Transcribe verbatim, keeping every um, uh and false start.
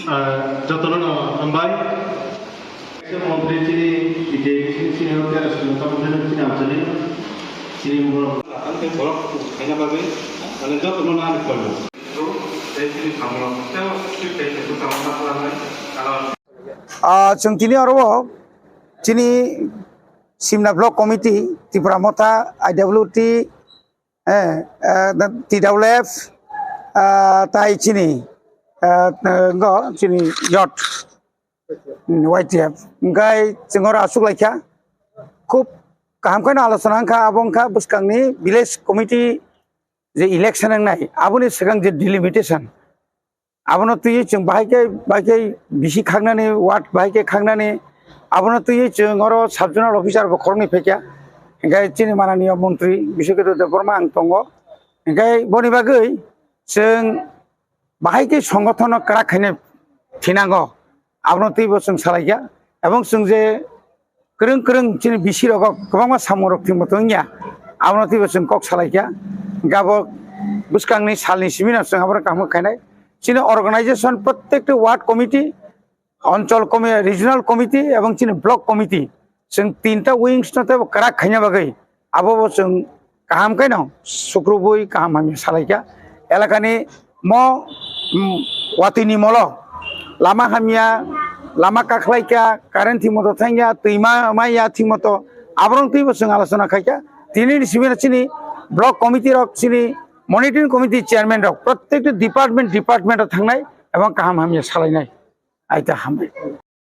Ah, jotono no hambai. Montri chini, B J P chini, chini hotel, chini hotel, chini amchani, chini borok. Ang tei borok khaina bagwi, mane jotono no ani kolmo. Tei chini samung, tei chini tei chini samung ma khlai, karon. Ah, chwng tini oro o chini Simna Block Committee, Tipra Motha, I W T, eh, eh, T W F, ah, tai chini, eh, ngo chini yot, mm, Y T F. Hingkai chwng oro aswk laikha, khub kaham khe no alochona wngkha, abo wngkha bwskangni village committee je election wngnai, aboni swkang je delimitation, abono twiwi chwng bahai khe, bahai khe bisi khaknani, ward bahai khe khaknani, abono twiwi chwng oro sub zonal officer bo khoroknwi phaikha, hingke chini mananiya montri Biswaketu Debbarma ang tongo, hingke boni bagwi chwng bahai khe songothono kwrak khaina thinango, abono twibo chwng salaikha, ebong chwng je kwrwng kwrwng chini bisi rogo kwbangma samung rok thwngmo tongya, abono twibo chwng kok salaikha. Hingke abo bwskangni salni simi no chwng abono kaham khainai. Chini organization, prottekta ward committee, anchal committee, regional committee ebong chini block committee, chwng tinta wings no teibo kwrak khaina bagwi abo bo chwng kaham khe no sukrubwi kaham hamya salaikha. Elakani mo, mm, watwini molo lama hamya, lama kakhlaikha, current thik moto thangya, twima maya thik moto, aborok twibo chwng alochona khaikha. Tini ni simi no chini block committee rok, chini monitoring committee chairman rok prottekta department department o thangnai ebong kaham hamya salainai. Aita hambai.